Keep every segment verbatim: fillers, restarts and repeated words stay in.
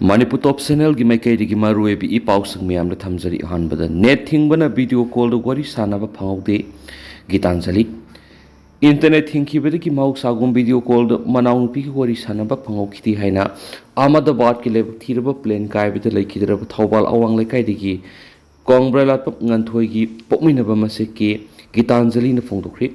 ꯃꯅꯤꯄꯨꯔ ꯇꯣꯞ ꯆꯦꯅꯦꯜꯒꯤ ꯃꯥꯏꯀꯩꯗꯒꯤ ꯃꯔꯨꯑꯣꯏꯕ ꯏ ꯄꯥꯎꯁꯤꯡ ꯃꯌꯥꯝꯗ ꯊꯝꯖꯔꯤ꯫ ꯑꯍꯥꯟꯕꯗ, ꯅꯦꯠ ꯊꯤꯡꯕꯅ ꯚꯤꯗꯤꯑꯣ ꯀꯣꯜꯗ ꯋꯥꯔꯤ ꯁꯥꯟꯅꯕ ꯐꯪꯍꯧꯗꯦ ꯒꯤꯇꯥꯟꯖꯂꯤ꯫ ꯏꯟꯇꯔꯅꯦꯠ ꯊꯤꯡꯈꯤꯕꯗꯒꯤ ꯃꯍꯧꯁꯥꯒꯨꯝ ꯚꯤꯗꯤꯑꯣ ꯀꯣꯜꯗ ꯃꯅꯥꯎꯅꯨꯄꯤꯒ ꯋꯥꯔꯤ ꯁꯥꯟꯅꯕ ꯐꯪꯍꯧꯈꯤꯗꯦ ꯍꯥꯏꯅ ꯑꯍꯃꯗꯕꯥꯗꯀꯤ ꯂꯥꯏꯕꯛ ꯊꯤꯔꯕ ꯄ꯭ꯂꯦꯟ ꯀꯥꯏꯕꯗ ꯂꯩꯈꯤꯗ꯭ꯔꯕ ꯊꯧꯕꯥꯜ ꯑꯋꯥꯡ ꯂꯩꯀꯥꯏꯗꯒꯤ ꯀꯣꯡꯕ꯭ꯔꯦꯂꯥꯠꯄꯝ ꯉꯥꯟꯊꯣꯏꯒꯤ ꯄꯣꯛꯃꯤꯟꯅꯕ ꯃꯆꯦ ꯀꯦ ꯒꯤꯇꯥꯟꯖꯂꯤꯅ ꯐꯣꯡꯗꯣꯛꯈ꯭ꯔꯤ꯫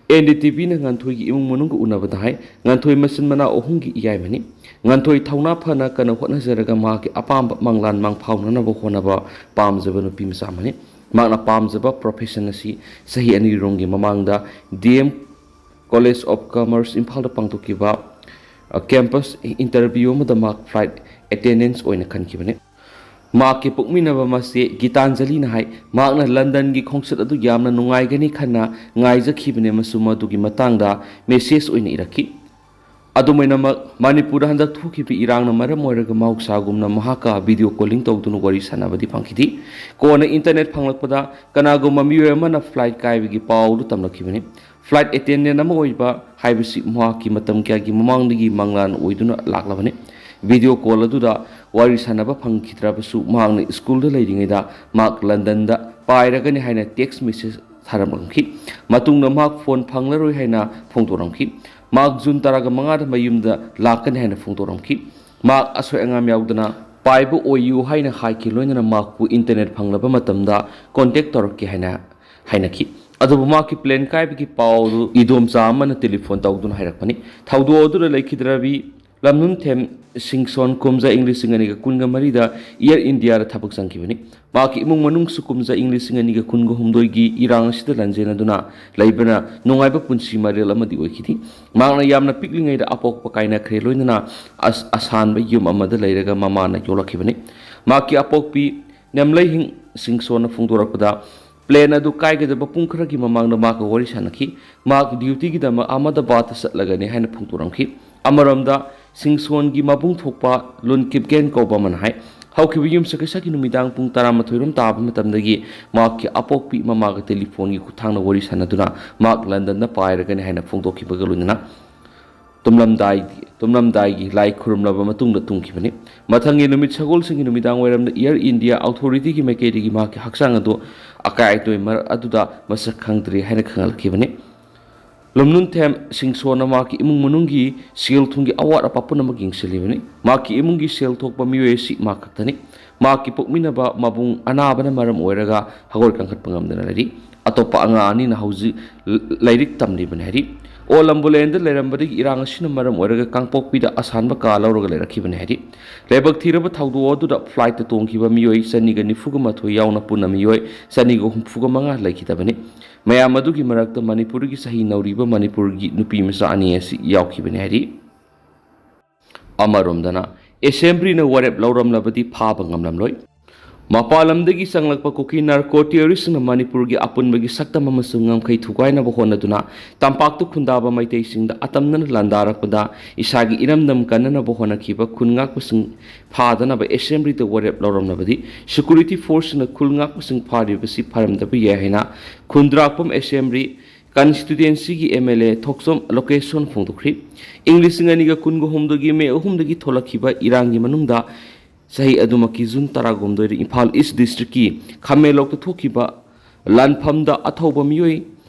ꯑꯦꯟ ꯗꯤ ꯇꯤ ꯚꯤꯅ ꯉꯥꯟꯊꯣꯏꯒꯤ ꯏꯃꯨꯡ ꯃꯅꯨꯡꯒ ꯎꯅꯕꯗ ꯍꯥꯏ, ꯉꯥꯟꯊꯣꯏ ꯃꯆꯤꯟ ꯃꯅꯥꯎ ꯑꯍꯨꯝꯒꯤ ꯏꯌꯥꯏꯃꯅꯤ꯫ ꯉꯥꯟꯊꯣꯏ ꯊꯧꯅꯥ ꯐꯅ ꯀꯟꯅ ꯍꯣꯠꯅꯖꯔꯒ ꯃꯍꯥꯛꯀꯤ ꯑꯄꯥꯝꯕ ꯃꯪꯂꯥꯟ ꯃꯪꯐꯥꯎꯅꯅꯕ ꯍꯣꯠꯅꯕ ꯄꯥꯝꯖꯕ ꯅꯨꯄꯤ ꯃꯆꯥ ꯑꯃꯅꯤ꯫ ꯃꯍꯥꯛꯅ ꯄꯥꯝꯖꯕ ꯄ꯭ꯔꯣꯐꯦꯁꯟ ꯑꯁꯤ ꯆꯍꯤ ꯑꯅꯤꯔꯣꯝꯒꯤ ꯃꯃꯥꯡꯗ D M college of commerce ꯏꯝꯐꯥꯜꯗ ꯄꯥꯡꯊꯣꯛꯈꯤꯕ, ꯑ, ꯀꯦꯝꯄꯁ ꯏꯟꯇꯔꯚ꯭ꯌꯨ ꯑꯃꯗ ꯃꯍꯥꯛ ꯐ꯭ꯂꯥꯏꯠ ꯑꯦꯇꯦꯟꯗꯦꯟꯁ ꯑꯣꯏꯅ ꯈꯟꯈꯤꯕꯅꯤ꯫ ꯃꯍꯥꯛꯀꯤ ꯄꯣꯛꯃꯤꯟꯅꯕ ꯃꯆꯦ ꯒꯤꯇꯥꯟꯖꯂꯤꯅ ꯍꯥꯏ, ꯃꯍꯥꯛꯅ ꯂꯟꯗꯟꯒꯤ ꯈꯣꯡꯆꯠ ꯑꯗꯨ ꯌꯥꯝꯅ ꯅꯨꯡꯉꯥꯏꯒꯅꯤ ꯈꯟꯅ ꯉꯥꯏꯖꯈꯤꯕꯅꯤ ꯑꯃꯁꯨꯡ ꯃꯗꯨꯒꯤ ꯃꯇꯥꯡꯗ ꯃꯦꯁꯦꯖ ꯑꯣꯏꯅ ꯏꯔꯛꯈꯤ꯫ ꯑꯗꯨꯝ ꯑꯣꯏꯅꯃꯛ, ꯃꯅꯤꯄꯨꯔꯗ ꯍꯟꯗꯛ ꯊꯣꯛꯈꯤꯕ ꯏꯔꯥꯡꯅ ꯃꯔꯝ ꯑꯣꯏꯔꯒ ꯃꯍꯧꯁꯥꯒꯨꯝꯅ ꯃꯍꯥꯛꯀ ꯚꯤꯗꯤꯑꯣ ꯀꯣꯂꯤꯡ ꯇꯧꯗꯨꯅ ꯋꯥꯔꯤ ꯁꯥꯟꯅꯕꯗꯤ ꯐꯪꯈꯤꯗꯦ꯫ ꯀꯣꯟꯅ ꯏꯟꯇꯔꯅꯦꯠ ꯐꯪꯂꯛꯄꯗ ꯀꯅꯥꯒꯨꯝꯕ ꯃꯤꯑꯣꯏ ꯑꯃꯅ ꯐ꯭ꯂꯥꯏꯠ ꯀꯥꯏꯕꯒꯤ ꯄꯥꯎ ꯑꯗꯨ ꯇꯝꯂꯛꯈꯤꯕꯅꯤ꯫ ꯐ꯭ꯂꯥꯏꯠ ꯑꯦꯇꯦꯟꯗꯦꯟ ꯑꯃ ꯑꯣꯏꯕ ꯍꯥꯏꯕꯁꯤ ꯃꯍꯥꯛꯀꯤ ꯃꯇꯝ ꯀꯌꯥꯒꯤ ꯃꯃꯥꯡꯗꯒꯤ ꯃꯪꯂꯥꯟ ꯑꯣꯏꯗꯨꯅ ꯂꯥꯛꯂꯕꯅꯤ꯫ ꯚꯤꯗꯤꯑꯣ ꯀꯣꯜ ꯑꯗꯨꯗ ꯋꯥꯔꯤ ꯁꯥꯟꯅꯕ ꯐꯪꯈꯤꯗ꯭ꯔꯕꯁꯨ, ꯃꯍꯥꯛꯅ ꯁ꯭ꯀꯨꯜꯗ ꯂꯩꯔꯤꯉꯩꯗ ꯃꯍꯥꯛ ꯂꯟꯗꯟꯗ ꯄꯥꯏꯔꯒꯅꯤ ꯍꯥꯏꯅ ꯇꯦꯛꯁ ꯃꯦꯁꯦꯖ ꯊꯥꯔꯝꯂꯝꯈꯤ꯫ ꯃꯇꯨꯡꯗ ꯃꯍꯥꯛ ꯐꯣꯟ ꯐꯪꯂꯔꯣꯏ ꯍꯥꯏꯅ ꯐꯣꯡꯗꯣꯔꯝꯈꯤ꯫ ꯃꯍꯥꯛ ꯖꯨꯟ ꯇꯔꯥꯒ ꯃꯉꯥꯗ ꯃꯌꯨꯝꯗ ꯂꯥꯛꯀꯅꯤ ꯍꯥꯏꯅ ꯐꯣꯡꯗꯣꯔꯝꯈꯤ꯫ ꯃꯍꯥꯛ ꯑꯁꯣꯏ ꯑꯉꯥꯝ ꯌꯥꯎꯗꯅ ꯄꯥꯏꯕ ꯑꯣꯏꯌꯨ ꯍꯥꯏꯅ ꯍꯥꯏꯈꯤ, ꯂꯣꯏꯅꯅ ꯃꯍꯥꯛꯄꯨ ꯏꯟꯇꯔꯅꯦꯠ ꯐꯪꯂꯕ ꯃꯇꯝꯗ ꯀꯣꯟꯇꯦꯛ ꯇꯧꯔꯛꯀꯦ ꯍꯥꯏꯅ ꯍꯥꯏꯅꯈꯤ꯫ ꯑꯗꯨꯕꯨ ꯃꯍꯥꯛꯀꯤ ꯄ꯭ꯂꯦꯟ ꯀꯥꯏꯕꯒꯤ ꯄꯥꯎ ꯑꯗꯨ ꯏꯗꯣꯝꯆꯥ ꯑꯃꯅ ꯇꯦꯂꯤꯐꯣꯟ ꯇꯧꯗꯨꯅ ꯍꯥꯏꯔꯛꯄꯅꯤ꯫ ꯊꯧꯗꯣꯛ ꯑꯗꯨꯗ ꯂꯩꯈꯤꯗ꯭ꯔꯕꯤ ꯂꯝꯅꯨꯝꯊꯦꯝ ꯁꯤꯡꯁꯣꯟ ꯀꯨꯝꯖꯥ ꯏꯪ ꯂꯤꯁꯤꯡ ꯑꯅꯤꯒ ꯀꯨꯟꯒ ꯃꯔꯤꯗ ꯏꯌꯔ ꯏꯟꯗꯤꯌꯥꯗ ꯊꯕꯛ ꯆꯪꯈꯤꯕꯅꯤ꯫ ꯃꯍꯥꯛꯀꯤ ꯏꯃꯨꯡ ꯃꯅꯨꯡꯁꯨ ꯀꯨꯝꯖꯥ ꯏꯪ ꯂꯤꯁꯤꯡ ꯑꯅꯤꯒ ꯀꯨꯟꯒ ꯍꯨꯝꯗꯣꯏꯒꯤ ꯏꯔꯥꯡ ꯑꯁꯤꯗ ꯂꯥꯟꯖꯦꯟꯅꯗꯨꯅ ꯂꯩꯕꯅ ꯅꯨꯡꯉꯥꯏꯕ ꯄꯨꯟꯁꯤ ꯃꯔꯦꯜ ꯑꯃꯗꯤ ꯑꯣꯏꯈꯤꯗꯦ꯫ ꯃꯍꯥꯛꯅ ꯌꯥꯝꯅ ꯄꯤꯛꯂꯤꯉꯩꯗ ꯑꯄꯣꯛꯄ ꯀꯥꯏꯅꯈ꯭ꯔꯦ, ꯂꯣꯏꯅꯅ ꯑꯁ-, ꯑꯁꯥꯟꯕ ꯌꯨꯝ ꯑꯃꯗ ꯂꯩꯔꯒ ꯃꯃꯥꯅ ꯌꯣꯛꯂꯛꯈꯤꯕꯅꯤ꯫ ꯃꯍꯥꯛꯀꯤ ꯑꯄꯣꯛꯄꯤ ꯅꯦꯝꯂꯩꯍꯤꯡ ꯁꯤꯡꯁꯣꯟꯅ ꯐꯣꯡꯗꯣꯔꯛꯄꯗ, ꯄ꯭ꯂꯦꯟ ꯑꯗꯨ ꯀꯥꯏꯒꯗꯕ ꯄꯨꯡ ꯈꯔꯒꯤ ꯃꯃꯥꯡꯗ ꯃꯍꯥꯛꯀ ꯋꯥꯔꯤ ꯁꯥꯟꯅꯈꯤ꯫ ꯃꯍꯥꯛ ꯗ꯭ꯌꯨꯇꯤꯒꯤꯗꯃꯛ ꯑꯍꯃꯗꯕꯥꯗꯇ ꯆꯠꯂꯒꯅꯤ ꯍꯥꯏꯅ ꯐꯣꯡꯗꯣꯔꯝꯈꯤ꯫ ꯑꯃꯔꯣꯝꯗ, ꯁꯤꯡꯁꯣꯟꯒꯤ ꯃꯕꯨꯡ ꯊꯣꯛꯄ ꯂꯨꯟ ꯀꯤꯞꯒꯦꯟ ꯀꯧꯕ ꯑꯃꯅ ꯍꯥꯏ, ꯍꯧꯈꯤꯕ ꯌꯨꯝꯁꯀꯩꯁꯒꯤ ꯅꯨꯃꯤꯗꯥꯡ ꯄꯨꯡ ꯇꯔꯥꯃꯥꯊꯣꯏ ꯔꯣꯝ ꯇꯥꯕ ꯃꯇꯝꯗꯒꯤ ꯃꯍꯥꯛꯀꯤ ꯑꯄꯣꯛꯄꯤ ꯃꯃꯥꯒ ꯇꯦꯂꯤꯐꯣꯟꯒꯤ ꯈꯨꯠꯊꯥꯡꯗ ꯋꯥꯔꯤ ꯁꯥꯟꯅꯗꯨꯅ ꯃꯍꯥꯛ ꯂꯟꯗꯟꯗ ꯄꯥꯏꯔꯒꯅꯤ ꯍꯥꯏꯅ ꯐꯣꯡꯗꯣꯛꯈꯤꯕꯒ ꯂꯣꯏꯅꯅ ꯇꯨꯝꯂꯝꯗꯥꯏ ꯇꯨꯝꯂꯝꯗꯥꯏꯒꯤ ꯂꯥꯏ ꯈꯨꯔꯨꯝꯂꯕ ꯃꯇꯨꯡꯗ ꯇꯨꯝꯈꯤꯕꯅꯤ꯫ ꯃꯊꯪꯒꯤ ꯅꯨꯃꯤꯠ ꯁꯒꯣꯜꯁꯦꯟꯒꯤ ꯅꯨꯃꯤꯗꯥꯡ ꯋꯥꯏꯔꯝꯗ Air India Authority ꯒꯤ ꯃꯥꯏꯀꯩꯗꯒꯤ ꯃꯍꯥꯛꯀꯤ ꯍꯛꯆꯥꯡ ꯑꯗꯨ ꯑꯀꯥꯏ ꯑꯇꯣꯏ ꯃꯔꯛ ꯑꯗꯨꯗ ꯃꯁꯛ ꯈꯪꯗ꯭ꯔꯤ ꯍꯥꯏꯅ ꯈꯪꯍꯜꯂꯛꯈꯤꯕꯅꯤ꯫ ꯂꯨꯝꯅꯨꯟꯊꯦꯝ ꯁꯤꯡꯁꯣꯟꯅ ꯃꯍꯥꯛꯀꯤ ꯏꯃꯨꯡ ꯃꯅꯨꯡꯒꯤ ꯁꯦꯜ ꯊꯨꯝꯒꯤ ꯑꯋꯥꯠ ꯑꯄꯥ ꯄꯨꯝꯅꯃꯛ ꯌꯦꯡꯁꯤꯜꯂꯤꯕꯅꯤ꯫ ꯃꯍꯥꯛꯀꯤ ꯏꯃꯨꯡꯒꯤ ꯁꯦꯜ ꯊꯣꯛꯄ ꯃꯤꯑꯣꯏ ꯑꯁꯤ ꯃꯥ ꯈꯛꯇꯅꯤ꯫ ꯃꯍꯥꯛꯀꯤ ꯄꯣꯛꯃꯤꯟꯅꯕ ꯃꯕꯨꯡ ꯑꯅꯥꯕꯅ ꯃꯔꯝ ꯑꯣꯏꯔꯒ ꯍꯧꯒꯠ ꯀꯥꯡꯈꯠꯄ ꯉꯝꯗꯅ ꯂꯩꯔꯤ꯫ ꯑꯇꯣꯞꯄ ꯑꯉꯥꯡ ꯑꯅꯤꯅ ꯍꯧꯖꯤꯛ ꯂ-, ꯂꯥꯏꯔꯤꯛ ꯇꯝꯂꯤꯕꯅꯤ ꯍꯥꯏꯔꯤ꯫ ꯑꯣꯜ ꯑꯝꯕꯨꯂꯦꯟꯗ ꯂꯩꯔꯝꯕꯗꯒꯤ ꯏꯔꯥꯡ ꯑꯁꯤꯅ ꯃꯔꯝ ꯑꯣꯏꯔꯒ ꯀꯥꯡꯄꯣꯛꯄꯤꯗ ꯑꯁꯥꯟꯕ ꯀꯥ ꯂꯧꯔꯒ ꯂꯩꯔꯛꯈꯤꯕꯅꯤ ꯍꯥꯏꯔꯤ꯫ ꯂꯥꯏꯕꯛ ꯊꯤꯔꯕ ꯊꯧꯗꯣꯛ ꯑꯗꯨꯗ ꯐ꯭ꯂꯥꯏꯠꯇ ꯇꯣꯡꯈꯤꯕ ꯃꯤꯑꯣꯏ ꯆꯅꯤꯒ ꯅꯤꯐꯨꯒ ꯃꯥꯊꯣꯏ ꯌꯥꯎꯅ ꯄꯨꯟꯅ ꯃꯤꯑꯣꯏ ꯆꯅꯤꯒ ꯍꯨꯝꯐꯨꯒ ꯃꯉꯥ ꯂꯩꯈꯤꯗꯕꯅꯤ꯫ ꯃꯌꯥꯝ ꯑꯗꯨꯒꯤ ꯃꯔꯛꯇ ꯃꯅꯤꯄꯨꯔꯒꯤ ꯆꯍꯤ ꯅꯧꯔꯤꯕ ꯃꯅꯤꯄꯨꯔꯒꯤ ꯅꯨꯄꯤ ꯃꯆꯥ ꯑꯅꯤ ꯑꯁꯤ ꯌꯥꯎꯈꯤꯕꯅꯤ ꯍꯥꯏꯔꯤ꯫ ꯑꯃꯔꯣꯝꯗꯅ, ꯑꯦꯁꯦꯝꯕ꯭ꯂꯤꯅ ꯋꯥꯔꯦꯞ ꯂꯧꯔꯝꯂꯕꯗꯤ ꯐꯥꯕ ꯉꯝꯂꯝꯂꯣꯏ꯫ ꯃꯄꯥꯟ ꯂꯝꯗꯒꯤ ꯆꯪꯂꯛꯄ ꯀꯨꯀꯤ ꯅꯥꯔꯀꯣ ꯇꯦꯔꯣꯔꯤꯁꯁꯤꯡꯅ ꯃꯅꯤꯄꯨꯔꯒꯤ ꯑꯄꯨꯟꯕꯒꯤ ꯁꯛꯇꯝ ꯑꯃꯁꯨꯡ ꯉꯝꯈꯩ ꯊꯨꯒꯥꯏꯅꯕ ꯍꯣꯠꯅꯗꯨꯅ ꯇꯝꯄꯥꯛꯇ ꯈꯨꯟꯗꯥꯕ ꯃꯩꯇꯩꯁꯤꯡꯗ ꯑꯇꯝꯅꯅ ꯂꯥꯟꯗꯥꯔꯛꯄꯗ ꯏꯁꯥꯒꯤ ꯏꯔꯝꯗꯝ ꯀꯟꯅꯅꯕ ꯍꯣꯠꯅꯈꯤꯕ ꯈꯨꯟ ꯉꯥꯛꯄꯁꯤꯡ ꯐꯥꯗꯅꯕ ꯑꯦꯁꯦꯝꯕ꯭ꯂꯤꯗ ꯋꯥꯔꯦꯞ ꯂꯧꯔꯝꯂꯕꯗꯤ ꯁꯦꯀ꯭ꯌꯨꯔꯤꯇꯤ ꯐꯣꯔꯁꯁꯤꯡꯅ ꯈꯨꯜ ꯉꯥꯛꯄꯁꯤꯡ ꯐꯥꯔꯤꯕꯁꯤ ꯐꯔꯝꯗꯕ ꯌꯥꯏ ꯍꯥꯏꯅ ꯈꯨꯟꯗ꯭ꯔꯥꯛꯄꯝ ꯑꯦꯁꯦꯝꯕ꯭ꯂꯤ ꯀꯟꯁꯇꯤꯇ꯭ꯌꯨꯌꯦꯟꯁꯤꯒꯤ ꯑꯦꯝ ꯑꯦꯜ ꯑꯦ ꯊꯣꯛꯆꯣꯝ ꯂꯣꯀꯦꯁꯣꯟ ꯐꯣꯡꯗꯣꯛꯈ꯭ꯔꯤ꯫ ꯏꯪ ꯂꯤꯁꯤꯡ ꯑꯅꯤꯒ ꯀꯨꯟꯒ ꯍꯨꯝꯗꯣꯏꯒꯤ ꯃꯦ ꯑꯍꯨꯝꯗꯒꯤ ꯊꯣꯛꯂꯛꯈꯤꯕ ꯏꯔꯥꯡꯒꯤ ꯃꯅꯨꯡꯗ ꯆꯍꯤ ꯑꯗꯨꯃꯛꯀꯤ ꯖꯨꯟ ꯇꯔꯥꯍꯨꯝꯗꯣꯏꯗ ꯏꯝꯐꯥꯜ ꯏꯁ ꯗꯤꯁꯇ꯭ꯔꯤꯛꯀꯤ ꯈꯥꯃꯦꯟꯂꯣꯛꯇ ꯊꯣꯛꯈꯤꯕ ꯂꯥꯟꯐꯝꯗ ꯑꯊꯧꯕ ꯃꯤꯑꯣꯏ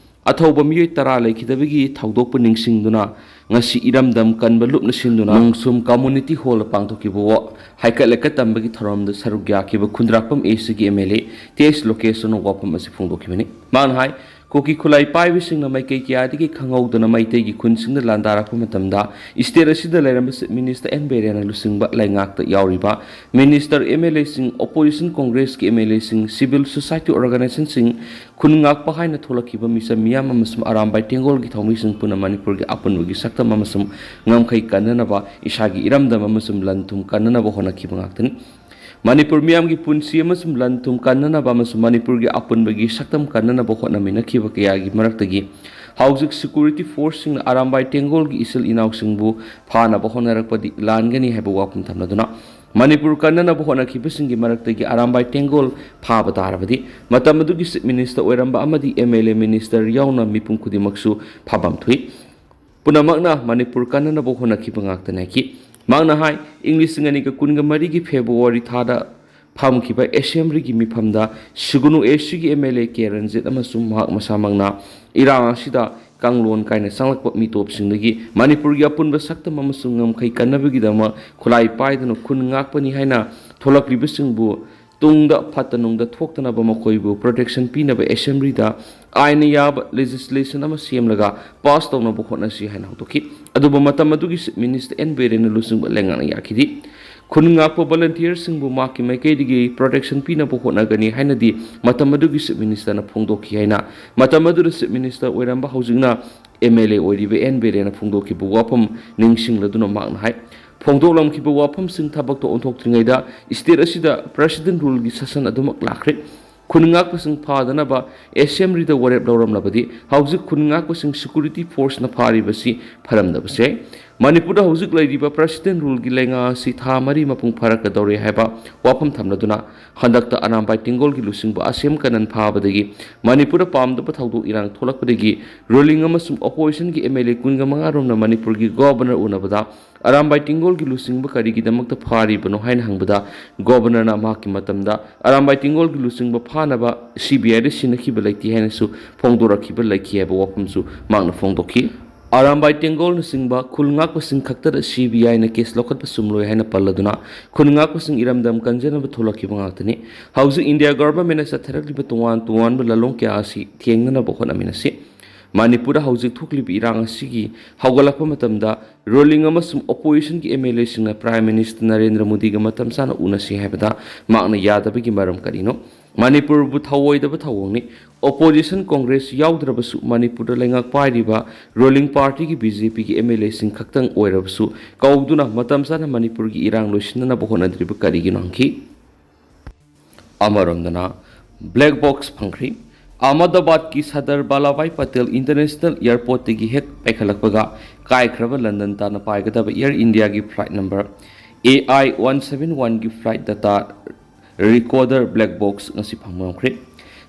ꯑꯊꯧꯕ ꯃꯤꯑꯣꯏ ꯇꯔꯥ ꯂꯩꯈꯤꯗꯕꯒꯤ ꯊꯧꯗꯣꯛꯄꯨ ꯅꯤꯡꯁꯤꯡꯗꯨꯅ ꯉꯁꯤ ꯏꯔꯝꯗꯝ ꯀꯟꯕ ꯂꯨꯞꯅ ꯁꯤꯟꯗꯨꯅ ꯃꯣꯡꯁꯨꯝ ꯀꯝꯃꯨꯅꯤꯇꯤ ꯍꯣꯜꯗ ꯄꯥꯡꯊꯣꯛꯈꯤꯕ ꯍꯥꯏꯀꯠ ꯂꯩꯀꯠ ꯇꯝꯕꯒꯤ ꯊꯧꯔꯝꯗ ꯁꯔꯨꯛ ꯌꯥꯈꯤꯕ ꯈꯨꯟꯗ꯭ꯔꯥꯛꯄꯝ ꯑꯦꯁꯤꯒꯤ M L A T H ꯂꯣꯀꯦꯁꯣꯟꯅ ꯋꯥꯐꯝ ꯑꯁꯤ ꯐꯣꯡꯗꯣꯛꯈꯤꯕꯅꯤ꯫ ꯃꯍꯥꯛꯅ ꯍꯥꯏ, ꯀꯨꯀꯤ ꯈꯨꯠꯂꯥꯏ ꯄꯥꯏꯕꯁꯤꯡꯅ ꯃꯥꯏꯀꯩ ꯀꯌꯥꯗꯒꯤ ꯈꯪꯍꯧꯗꯅ ꯃꯩꯇꯩꯒꯤ ꯈꯨꯟꯁꯤꯡꯗ ꯂꯥꯟꯗꯥꯔꯛꯄ ꯃꯇꯝꯗ ꯁ꯭ꯇꯦꯠ ꯑꯁꯤꯗ ꯂꯩꯔꯝꯕ ꯆꯤꯐ ꯃꯤꯅꯤꯁꯇꯔ ꯑꯦꯟ ꯕꯤꯔꯦꯟꯅ ꯂꯨꯆꯤꯡꯕ ꯂꯩꯉꯥꯛꯇ ꯌꯥꯎꯔꯤꯕ ꯃꯤꯅꯤꯁꯇꯔ, ꯑꯦꯝ ꯑꯦꯜ ꯑꯦꯁꯤꯡ, ꯑꯣꯄꯣꯖꯤꯁꯟ ꯀꯣꯡꯒ꯭ꯔꯦꯁꯀꯤ ꯑꯦꯝ ꯑꯦꯜ ꯑꯦꯁꯤꯡ, ꯁꯤꯚꯤꯜ ꯁꯣꯁꯥꯏꯇꯤ ꯑꯣꯔꯒꯅꯥꯏꯖꯦꯁꯟꯁꯤꯡ, ꯈꯨꯟ ꯉꯥꯛꯄ ꯍꯥꯏꯅ ꯊꯣꯛꯂꯛꯈꯤꯕ ꯃꯤꯆꯝ ꯃꯤꯌꯥꯝ ꯑꯃꯁꯨꯡ ꯑꯔꯥꯝꯕꯥꯏ ꯇꯦꯡꯒꯣꯜꯒꯤ ꯊꯧꯃꯤꯁꯤꯡ ꯄꯨꯟꯅ ꯃꯅꯤꯄꯨꯔꯒꯤ ꯑꯄꯨꯟꯕꯒꯤ ꯁꯛꯇꯝ ꯑꯃꯁꯨꯡ ꯉꯝꯈꯩ ꯀꯟꯅꯅꯕ, ꯏꯁꯥꯒꯤ ꯏꯔꯝꯗꯝ ꯑꯃꯁꯨꯡ ꯂꯟ ꯊꯨꯝ ꯀꯟꯅꯅꯕ ꯍꯣꯠꯅꯈꯤꯕ ꯉꯥꯛꯇꯅꯤ꯫ ꯃꯅꯤꯄꯨꯔ ꯃꯤꯌꯥꯝꯒꯤ ꯄꯨꯟꯁꯤ ꯑꯃꯁꯨꯡ ꯂꯟ ꯊꯨꯝ ꯀꯟꯅꯅꯕ ꯑꯃꯁꯨꯡ ꯃꯅꯤꯄꯨꯔꯒꯤ ꯑꯄꯨꯟꯕꯒꯤ ꯁꯛꯇꯝ ꯀꯟꯅꯅꯕ ꯍꯣꯠꯅꯃꯤꯟꯅꯈꯤꯕ ꯀꯌꯥꯒꯤ ꯃꯔꯛꯇꯒꯤ ꯍꯧꯖꯤꯛ ꯁꯦꯀ꯭ꯌꯨꯔꯤꯇꯤ ꯐꯣꯔꯁꯁꯤꯡꯅ ꯑꯔꯥꯝꯕꯥꯏ ꯇꯦꯡꯒꯣꯜꯒꯤ ꯏꯆꯤꯜ ꯏꯅꯥꯎꯁꯤꯡꯕꯨ ꯐꯥꯅꯕ ꯍꯣꯠꯅꯔꯛꯄꯗꯤ ꯂꯥꯟꯒꯅꯤ ꯍꯥꯏꯕ ꯋꯥꯐꯝ ꯊꯝꯂꯗꯨꯅ, ꯃꯅꯤꯄꯨꯔ ꯀꯟꯅꯅꯕ ꯍꯣꯠꯅꯈꯤꯕꯁꯤꯡꯒꯤ ꯃꯔꯛꯇꯒꯤ ꯑꯔꯥꯝꯕꯥꯏ ꯇꯦꯡꯒꯣꯜ ꯐꯥꯕ ꯇꯥꯔꯕꯗꯤ ꯃꯇꯝ ꯑꯗꯨꯒꯤ ꯆꯤꯐ ꯃꯤꯅꯤꯁꯇꯔ ꯑꯣꯏꯔꯝꯕ ꯑꯃꯗꯤ ꯑꯦꯝ ꯑꯦꯜ ꯑꯦ, ꯃꯤꯅꯤꯁꯇꯔ ꯌꯥꯎꯅ ꯃꯤꯄꯨꯝ ꯈꯨꯗꯤꯡꯃꯛꯁꯨ ꯐꯥꯐꯝ ꯊꯣꯛꯏ꯫ ꯄꯨꯝꯅꯃꯛꯅ ꯃꯅꯤꯄꯨꯔ ꯀꯟꯅꯅꯕ ꯍꯣꯠꯅꯈꯤꯕ ꯉꯥꯛꯇꯅꯤ ꯍꯥꯏꯈꯤ꯫ ꯃꯍꯥꯛꯅ ꯍꯥꯏ, ꯏꯪ ꯂꯤꯁꯤꯡ ꯑꯅꯤꯒ ꯀꯨꯟꯒ ꯃꯔꯤꯒꯤ ꯐꯦꯕ꯭ꯔꯨꯋꯥꯔꯤ ꯊꯥꯗ ꯐꯝꯈꯤꯕ ꯑꯦꯁꯦꯝꯕ꯭ꯂꯤꯒꯤ ꯃꯤꯐꯝꯗ ꯁꯤꯒꯨꯅꯨ ꯑꯦꯁ ꯁꯤꯒꯤ M L A K Ranjit ꯑꯃꯁꯨꯡ ꯃꯍꯥꯛ ꯃꯁꯥꯃꯛꯅ ꯏꯔꯥꯡ ꯑꯁꯤꯗ ꯀꯥꯡꯂꯣꯟ ꯀꯥꯏꯅ ꯆꯪꯂꯛꯄ ꯃꯤꯇꯣꯞꯁꯤꯡꯗꯒꯤ ꯃꯅꯤꯄꯨꯔꯒꯤ ꯑꯄꯨꯟꯕ ꯁꯛꯇꯝ ꯑꯃꯁꯨꯡ ꯉꯝꯈꯩ ꯀꯟꯅꯕꯒꯤꯗꯃꯛ ꯈꯨꯠꯂꯥꯏ ꯄꯥꯏꯗꯨꯅ ꯈꯨꯟ ꯉꯥꯛꯄꯅꯤ ꯍꯥꯏꯅ ꯊꯣꯛꯂꯛꯂꯤꯕꯁꯤꯡꯕꯨ ꯇꯨꯡꯗ ꯐꯠꯇ ꯅꯨꯡꯗ ꯊꯣꯛꯇꯅꯕ ꯃꯈꯣꯏꯕꯨ ꯄ꯭ꯔꯣꯇꯦꯛꯁꯟ ꯄꯤꯅꯕ ꯑꯦꯁꯦꯝꯕ꯭ꯂꯤꯗ ꯑꯥꯏꯟꯅ ꯌꯥꯕ ꯂꯦꯖꯤꯁꯂꯦꯁꯟ ꯑꯃ ꯁꯦꯝꯂꯒ ꯄꯥꯁ ꯇꯧꯅꯕ ꯍꯣꯠꯅꯁꯤ ꯍꯥꯏꯅ ꯍꯧꯗꯣꯛꯈꯤ꯫ ꯑꯗꯨꯕꯨ ꯃꯇꯝ ꯑꯗꯨꯒꯤ ꯆꯤꯐ ꯃꯤꯅꯤꯁꯇꯔ ꯑꯦꯟ ꯕꯤꯔꯦꯟꯅ ꯂꯨꯆꯤꯡꯕ ꯂꯩꯉꯥꯛꯅ ꯌꯥꯈꯤꯗꯦ꯫ ꯈꯨꯟ ꯉꯥꯛꯄ ꯚꯣꯂꯟꯇꯤꯌꯔꯁꯤꯡꯕꯨ ꯃꯍꯥꯛꯀꯤ ꯃꯥꯏꯀꯩꯗꯒꯤ ꯄ꯭ꯔꯣꯇꯦꯛꯁꯟ ꯄꯤꯅꯕ ꯍꯣꯠꯅꯒꯅꯤ ꯍꯥꯏꯅꯗꯤ ꯃꯇꯝ ꯑꯗꯨꯒꯤ ꯆꯤꯐ ꯃꯤꯅꯤꯁꯇꯔꯅ ꯐꯣꯡꯗꯣꯛꯈꯤ ꯍꯥꯏꯅ ꯃꯇꯝ ꯑꯗꯨꯗ ꯆꯤꯐ ꯃꯤꯅꯤꯁꯇꯔ ꯑꯣꯏꯔꯝꯕ ꯍꯧꯖꯤꯛꯅ ꯑꯦꯝ ꯑꯦꯜ ꯑꯦ ꯑꯣꯏꯔꯤꯕ ꯑꯦꯟ ꯕꯤꯔꯦꯟꯅ ꯐꯣꯡꯗꯣꯛꯈꯤꯕ ꯋꯥꯐꯝ ꯅꯤꯡꯁꯤꯡꯂꯗꯨꯅ ꯃꯍꯥꯛꯅ ꯍꯥꯏ, ꯐꯣꯡꯗꯣꯛꯂꯝꯈꯤꯕ ꯋꯥꯐꯝꯁꯤꯡ ꯊꯕꯛꯇ ꯑꯣꯟꯊꯣꯛꯇ꯭ꯔꯤꯉꯩꯗ ꯁ꯭ꯇꯦꯠ ꯑꯁꯤꯗ ꯄ꯭ꯔꯦꯁꯤꯗꯦꯟ ꯔꯨꯜꯒꯤ ꯁꯥꯁꯟ ꯑꯗꯨꯃꯛ ꯂꯥꯛꯈ꯭ꯔꯦ꯫ ꯈꯨꯟ ꯉꯥꯛꯄꯁꯤꯡ ꯐꯥꯗꯅꯕ ꯑꯦꯁꯦꯝꯕ꯭ꯂꯤꯗ ꯋꯥꯔꯦꯞ ꯂꯧꯔꯝꯂꯕꯗꯤ ꯍꯧꯖꯤꯛ ꯈꯨꯟ ꯉꯥꯛꯄꯁꯤꯡ ꯁꯦꯀ꯭ꯌꯨꯔꯤꯇꯤ ꯐꯣꯔꯁꯅ ꯐꯥꯔꯤꯕꯁꯤ ꯐꯔꯝꯗꯕꯁꯨ ꯌꯥꯏ꯫ ꯃꯅꯤꯄꯨꯔꯗ ꯍꯧꯖꯤꯛ ꯂꯩꯔꯤꯕ ꯄ꯭ꯔꯦꯁꯤꯗꯦꯟ ꯔꯨꯜꯒꯤ ꯂꯩꯉꯥꯛ ꯑꯁꯤ ꯊꯥ ꯃꯔꯤ ꯃꯄꯨꯡ ꯐꯥꯔꯛꯀꯗꯧꯔꯦ ꯍꯥꯏꯕ ꯋꯥꯐꯝ ꯊꯝꯂꯗꯨꯅ ꯍꯟꯗꯛꯇ ꯑꯔꯥꯝꯕꯥꯏ ꯇꯦꯡꯒꯣꯜꯒꯤ ꯂꯨꯆꯤꯡꯕ ꯑꯁꯦꯝ ꯀꯅꯟ ꯐꯥꯕꯗꯒꯤ ꯃꯅꯤꯄꯨꯔꯗ ꯄꯥꯝꯗꯕ ꯊꯧꯗꯣꯛ ꯏꯔꯥꯡ ꯊꯣꯛꯂꯛꯄꯗꯒꯤ ꯔꯨꯂꯤꯡ ꯑꯃꯁꯨꯡ ꯑꯣꯄꯣꯖꯤꯁꯟꯒꯤ ꯑꯦꯝ ꯑꯦꯜ ꯑꯦ ꯀꯨꯟꯒ ꯃꯉꯥ ꯔꯣꯝꯅ ꯃꯅꯤꯄꯨꯔꯒꯤ ꯒꯣꯕꯔꯅꯔ ꯎꯅꯕꯗ ꯑꯔꯥꯝꯕꯥꯏ ꯇꯦꯡꯒꯣꯜꯒꯤ ꯂꯨꯆꯤꯡꯕ ꯀꯔꯤꯒꯤꯗꯃꯛꯇ ꯐꯥꯔꯤꯕꯅꯣ ꯍꯥꯏꯅ ꯍꯪꯕꯗ ꯒꯣꯕꯔꯅꯔꯅ ꯃꯍꯥꯛꯀꯤ ꯃꯇꯝꯗ ꯑꯔꯥꯝꯕꯥꯏ ꯇꯦꯡꯒꯣꯜꯒꯤ ꯂꯨꯆꯤꯡꯕ ꯐꯥꯅꯕ ꯁꯤ ꯕꯤ ꯑꯥꯏꯗ ꯁꯤꯟꯅꯈꯤꯕ ꯂꯩꯇꯦ ꯍꯥꯏꯅꯁꯨ ꯐꯣꯡꯗꯣꯔꯛꯈꯤꯕ ꯂꯩꯈꯤ ꯍꯥꯏꯕ ꯋꯥꯐꯝꯁꯨ ꯃꯍꯥꯛꯅ ꯐꯣꯡꯗꯣꯛꯈꯤ꯫ ꯑꯔꯥꯝꯕꯥꯏ ꯇꯦꯡꯒꯣꯜꯅꯆꯤꯡꯕ ꯈꯨꯜ ꯉꯥꯛꯄꯁꯤꯡ ꯈꯛꯇꯗ ꯁꯤ ꯕꯤ ꯑꯥꯏꯅ ꯀꯦꯁ ꯂꯧꯈꯠꯄ ꯆꯨꯝꯂꯣꯏ ꯍꯥꯏꯅ ꯄꯜꯂꯗꯨꯅ ꯈꯨꯜ ꯉꯥꯛꯄꯁꯤꯡ ꯏꯔꯝꯗꯝ ꯀꯟꯖꯅꯕ ꯊꯣꯛꯂꯛꯈꯤꯕ ꯉꯥꯛꯇꯅꯤ꯫ ꯍꯧꯖꯤꯛ ꯏꯟꯗꯤꯌꯥ ꯒꯣꯚꯔꯟꯃꯦꯟꯠꯅ ꯆꯠꯊꯔꯛꯂꯤꯕ ꯇꯣꯉꯥꯟ ꯇꯣꯉꯥꯟꯕ ꯂꯥꯂꯣꯡ ꯀꯌꯥ ꯑꯁꯤ ꯊꯦꯡꯅꯅꯕ ꯍꯣꯠꯅꯃꯤꯟꯅꯁꯤ꯫ ꯃꯅꯤꯄꯨꯔꯗ ꯍꯧꯖꯤꯛ ꯊꯣꯛꯂꯤꯕ ꯏꯔꯥꯡ ꯑꯁꯤꯒꯤ ꯍꯧꯒꯠꯂꯛꯄ ꯃꯇꯝꯗ ꯔꯨꯂꯤꯡ ꯑꯃꯁꯨꯡ ꯑꯣꯄꯣꯖꯤꯁꯟꯒꯤ ꯑꯦꯝ ꯑꯦꯜ ꯑꯦꯁꯤꯡꯅ ꯄ꯭ꯔꯥꯏꯝ ꯃꯤꯅꯤꯁꯇꯔ ꯅꯔꯦꯟꯗ꯭ꯔ ꯃꯣꯗꯤꯒ ꯃꯇꯝ ꯆꯥꯅ ꯎꯅꯁꯤ ꯍꯥꯏꯕꯗ ꯃꯍꯥꯛꯅ ꯌꯥꯗꯕꯒꯤ ꯃꯔꯝ ꯀꯔꯤꯅꯣ? ꯃꯅꯤꯄꯨꯔꯕꯨ ꯊꯧꯑꯣꯏꯗꯕ ꯊꯧꯑꯣꯡꯅꯤ꯫ ꯑꯣꯄꯣꯖꯤꯁꯟ ꯀꯣꯡꯒ꯭ꯔꯦꯁ ꯌꯥꯎꯗ꯭ꯔꯕꯁꯨ ꯃꯅꯤꯄꯨꯔꯗ ꯂꯩꯉꯥꯛ ꯄꯥꯏꯔꯤꯕ ꯔꯨꯂꯤꯡ ꯄꯥꯔꯇꯤꯒꯤ ꯕꯤ ꯖꯦ ꯄꯤꯒꯤ ꯑꯦꯝ ꯑꯦꯜ ꯑꯦꯁꯤꯡ ꯈꯛꯇꯪ ꯑꯣꯏꯔꯕꯁꯨ ꯀꯧꯗꯨꯅ ꯃꯇꯝ ꯆꯥꯅ ꯃꯅꯤꯄꯨꯔꯒꯤ ꯏꯔꯥꯡ ꯂꯣꯏꯁꯤꯟꯅꯅꯕ ꯍꯣꯠꯅꯗ꯭ꯔꯤꯕ ꯀꯔꯤꯒꯤꯅꯣ ꯍꯪꯈꯤ꯫ ꯑꯃꯔꯣꯝꯗꯅ black box ꯐꯪꯈ꯭ꯔꯤ꯫ ꯑꯍꯃꯗꯥꯕꯥꯗꯀꯤ ꯁꯔꯗꯥꯔ ꯚꯜꯂꯚꯚꯥꯏ ꯄꯇꯦꯜ ꯏꯟꯇꯔꯅꯦꯁꯅꯦꯜ ꯑꯦꯌꯔꯄꯣꯔꯠꯇꯒꯤ ꯍꯦꯛ ꯄꯥꯏꯈꯠꯂꯛꯄꯒ ꯀꯥꯏꯈ꯭ꯔꯕ ꯂꯟꯗꯟ ꯇꯥꯟꯅ ꯄꯥꯏꯒꯗꯕ ꯑꯦꯌꯔ ꯏꯟꯗꯤꯌꯥꯒꯤ flight number A I one seven ꯋꯥꯟꯒꯤ flight data recorder black box ꯉꯁꯤ ꯐꯪꯕ ꯉꯝꯈ꯭ꯔꯦ꯫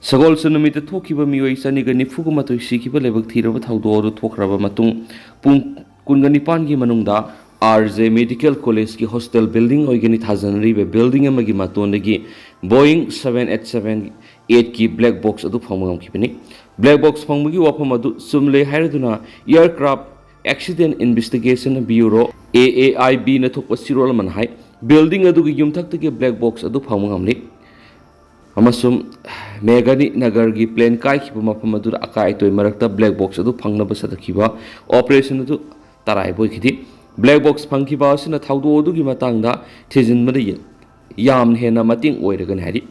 ꯁꯒꯣꯜꯁꯦꯟ ꯅꯨꯃꯤꯠꯇ ꯊꯣꯛꯈꯤꯕ ꯃꯤꯑꯣꯏ ꯆꯅꯤꯒ ꯅꯤꯐꯨꯒ ꯃꯥꯊꯣꯏ ꯁꯤꯈꯤꯕ ꯂꯥꯏꯕꯛ ꯊꯤꯔꯕ ꯊꯧꯗꯣꯛ ꯑꯗꯨ ꯊꯣꯛꯈ꯭ꯔꯕ ꯃꯇꯨꯡ, ꯄꯨꯡ ꯀꯨꯟꯒ ꯅꯤꯄꯥꯟꯒꯤ ꯃꯅꯨꯡꯗ ꯑꯥꯔ ꯖꯦ ꯃꯦꯗꯤꯀꯦꯜ ꯀꯣꯂꯦꯖꯀꯤ ꯍꯣꯁꯇꯦꯜ ꯕꯤꯜꯗꯤꯡ ꯑꯣꯏꯒꯅꯤ ꯊꯥꯖꯅꯔꯤꯕ ꯕꯤꯜꯗꯤꯡ ꯑꯃꯒꯤ ꯃꯇꯣꯟꯗꯒꯤ ꯕꯣꯌꯤꯡ seven eight seven eight ꯀꯤ ꯕ꯭ꯂꯦꯛ ꯕꯣꯛꯁ ꯑꯗꯨ ꯐꯪꯕ ꯉꯝꯈꯤꯕꯅꯤ꯫ ꯕ꯭ꯂꯦꯛ ꯕꯣꯛꯁ ꯐꯪꯕꯒꯤ ꯋꯥꯐꯝ ꯑꯗꯨ ꯆꯨꯝꯂꯦ ꯍꯥꯏꯔꯗꯨꯅ Aircraft Accident Investigation Bureau, A A I B ꯅ ꯊꯣꯛꯄ ꯆꯦꯔꯣꯜ ꯑꯃꯅ ꯍꯥꯏ꯫ ꯕꯤꯜꯗꯤꯡ ꯑꯗꯨꯒꯤ ꯌꯨꯝꯊꯛꯇꯒꯤ ꯕ꯭ꯂꯦꯛ ꯕꯣꯛꯁ ꯑꯗꯨ ꯐꯪꯕ ꯉꯝꯂꯤ꯫ ꯑꯃꯁꯨꯡ ꯃꯦꯘꯅꯤ ꯅꯒꯔꯒꯤ ꯄ꯭ꯂꯦꯟ ꯀꯥꯏꯈꯤꯕ ꯃꯐꯝ ꯑꯗꯨꯗ ꯑꯀꯥꯏ ꯑꯇꯣꯏ ꯃꯔꯛꯇ ꯕ꯭ꯂꯦꯛ ꯕꯣꯛꯁ ꯑꯗꯨ ꯐꯪꯅꯕ ꯆꯠꯊꯈꯤꯕ ꯑꯣꯄꯔꯦꯁꯟ ꯑꯗꯨ ꯇꯔꯥꯏꯕ ꯑꯣꯏꯈꯤꯗꯦ꯫ ꯕ꯭ꯂꯦꯛ ꯕꯣꯛꯁ ꯐꯪꯈꯤꯕ ꯑꯁꯤꯅ ꯊꯧꯗꯣꯛ ꯑꯗꯨꯒꯤ ꯃꯇꯥꯡꯗ ꯊꯤꯖꯤꯟꯕꯗ ꯌꯥꯝꯅ ꯍꯦꯟꯅ ꯃꯇꯦꯡ ꯑꯣꯏꯔꯒꯅꯤ ꯍꯥꯏꯔꯤ꯫